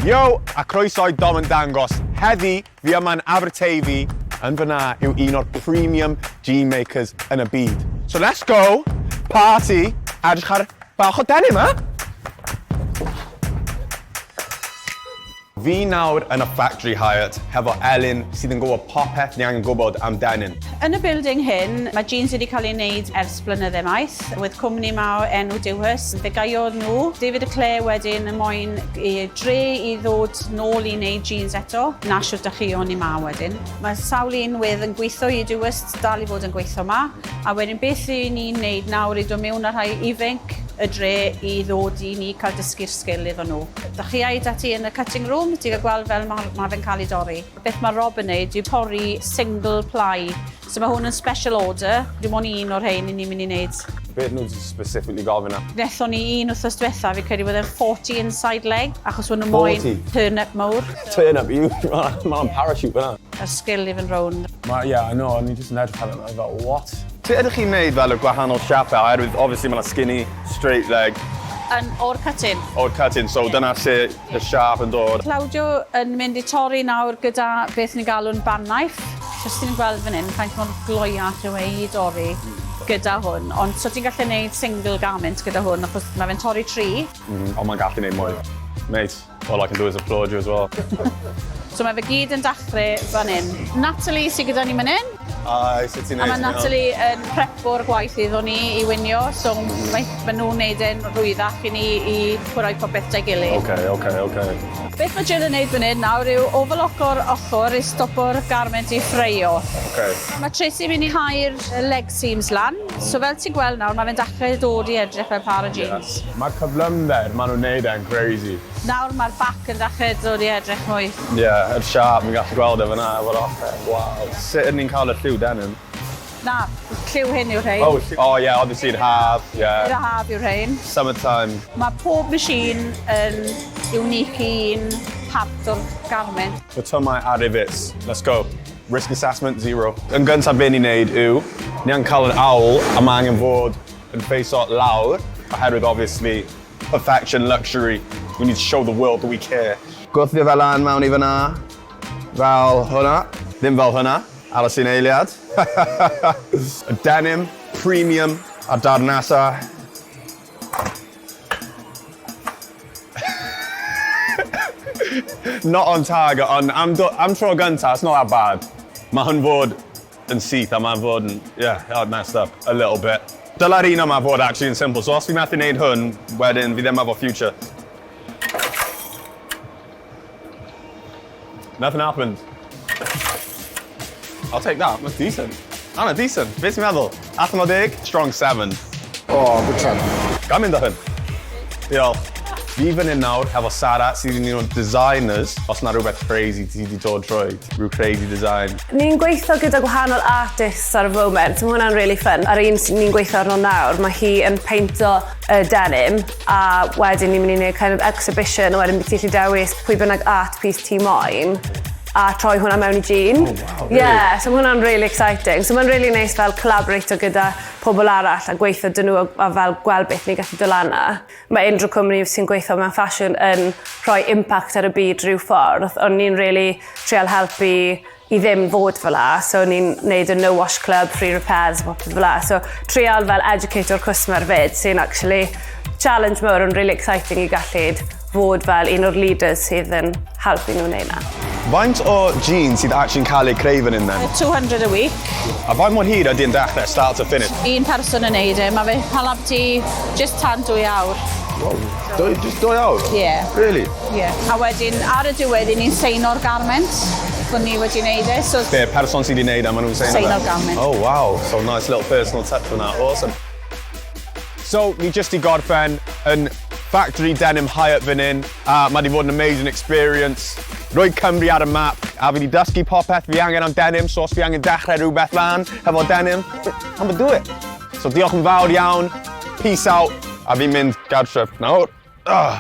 Yo, a croeso i Dom yn Dangos. Heddi, fi yma yn Aberteifi, yn fyna yw un o'r premium jean makers yn y byd. So let's go, party, a edrych ar bach o denim, eh? Fi nawr yn y Factory Hyatt hefo Elin sydd yn gwybod popeth ni angen gwybod am denim. Yn y building hyn, mae jeans wedi cael ei wneud ers blynydde maith. Wedd cwmni 'ma o enw Dewhurst, fe gaeodd nhw. David a Claire wedyn yn moyn i dre i ddod nôl i wneud jeans eto. 'Na shwt dach chi o'n i 'ma wedyn. Mae sawl un wedd yn gweitho i Dewhurst dal i fod yn gweitho 'ma. A wedyn beth 'y ni'n wneud nawr yw dod mewn â rhai ifainc y dre i ddod i ni cael dysgu'r sgil iddon nhw. Dach chi aed ati yn y cutting room, ti'n cael gweld fel ma' ma' fe'n cael ei dorri. Beth mae Rob yn neud yw torri single ply. So mae hwn yn special order, dim ond un o'r rhein 'yn ni'n mynd i neud. Be' nhw 'di specifically gofyn am? Nethon ni un wthnos dwetha, fi'n credu bod e'n 40 inside leg, achos o'n nhw moyn 40? turn up mowr. Turn up huge, ma' hwnna'n parachute fan'na. Y sgil i fynd rownd. Ma' ie, I know, o'n i jyst yn edrych arno fe fel what? Sut ydych chi'n neud fel y gwahanol siapau oherwydd obviously ma' 'na skinny, straight leg. Yn o'r cut-in. O'r cut-in, so dyna lle y siâp yn dod. Claudio yn mynd i torri nawr gyda beth ni'n galw'n band knife. So os ti'n gweld fan hyn, faint mor gloiach yw e i dorri gyda hwn. Ond so ti'n gallu neud single garment gyda hwn achos ma' fe'n torri tri. Ond ma'n gallu neud mwy. Mate. All I can do is applaud you as well. So mae fe gyd yn dachre fan hyn. Natalie sy gyda ni man 'yn. Hi, sut ti'n neud? A ma' Natalie yn prepo'r gwaith iddo ni i winio, so mae ma' nhw'n neud e'n rhwyddach i ni i rhoi popeth 'da'i gilydd. Oce, oce, oce. Beth ma' Jill yn neud fan 'yn nawr yw overlocko'r ochor i stopo'r garment i ffreio. Oce. Ma' Tracy myn' i cau'r leg seams lan. So fel ti'n gweld nawr, ma' fe'n dachre dod i edrych fel par o jeans. Yeah. Ma'r cyflymder ma' nhw'n neud e'n crazy. Nawr ma'r back yn dachre dod i edrych mwy. Ie, yr siâp, fi'n gallu gweld e fynna efo'r offer. Waw. Sut ydyn ni'n cael y lliw denim? Na, lliw hyn yw'r rhein. Oh, lliw, oh yeah, obviously yr haf, yeah. Yr haf yw'r rhein. Summertime. Mae pob machine yn unique i un part o'r garment. Botymau a rivets. Let's go. Risk assessment, zero. Yn gyntaf be ni'n neud yw, ni angen cael yr awl a mae angen fod yn ffeiso lawr, oherwydd obviously, perfection, luxury, we need to show the world that we care. Gwthio fe lan mewn i fyna, fel hwnna, ddim fel hwnna, aros un eiliad. Y denim, premium, a'r darn nesa. Not on target, ond am, do, am tro gynta, it's not that bad. Mae hwn fod yn syth a mae'n fod yn, yeah, I messed up a little bit. Dyla'r un yma fod actually yn simple, so os fi methu wneud hwn, wedyn fi ddim efo future. Nothing happened. I'll take that, that's decent. Anna, decent. Be ti'n meddwl? Allan o deg? Strong 7. Oh, good try. Ga i mynd â hyn? Diolch. Fi fan hyn nawr hefo Sara sydd yn un o'r designers. Os na rhywbeth crazy ti 'di dod trwy, rhyw crazy design. Ni'n gweithio gyda gwahanol artists ar y foment, so ma' hwnna'n really fun. A'r un sy'n ni'n gweithio arno nawr, mae hi yn peinto y denim, a wedyn ni'n mynd i wneud kind of exhibition, a wedyn bydd ti'n gallu dewis pwy bynnag art piece ti moyn, a troi hwnna mewn i jean. Oh wow, really? Yeah, so ma' hwnna'n really exciting. So ma'n really neis fel collaborato gyda pobl arall a gweithio 'da nhw a a fel gweld beth ni'n gallu dod lan â. Mae unrhyw cwmni sy'n gweithio mewn ffasiwn yn rhoi impact ar y byd rhyw ffordd, ond ni'n really trial helpu i ddim fod fel 'a, so ni'n neud y no wash club, free repairs a popeth fel 'a. So trial fel educato'r cwsmer 'fyd sy'n actually challenge mowr ond really exciting i gallu fod fel un o'r leaders sydd yn helpu nhw wneud 'na. Faint o jeans sydd actually'n cael eu creu fan hyn then? 200 a week. A faint mor hir ydy e'n dechrau, start to finish? Un person yn neud e, ma' fe hala byti jyst tan dwy awr. Wow, dwy, jyst dwy awr? Ie. Really? Ie. A wedyn ar y diwedd 'yn ni'n seino'r garment bo' ni wedi neud e so... Be, person sy 'di neud e a ma' nhw'n seino fe? Seino'r garment. Oh wow, so nice little personal touch fan 'na, awesome. So, ni jyst 'di gorffen yn Factory Denim Hyatt fan hyn, a ma' 'di fod yn amazing experience. Rhoi Cymru ar y map, a fi 'di dysgu popeth fi angen am denim, so os fi angen dechrau rhywbeth lan hefo denim, I'ma do it. So diolch yn fawr iawn, peace out, a fi'n mynd gartref nawr. Ugh.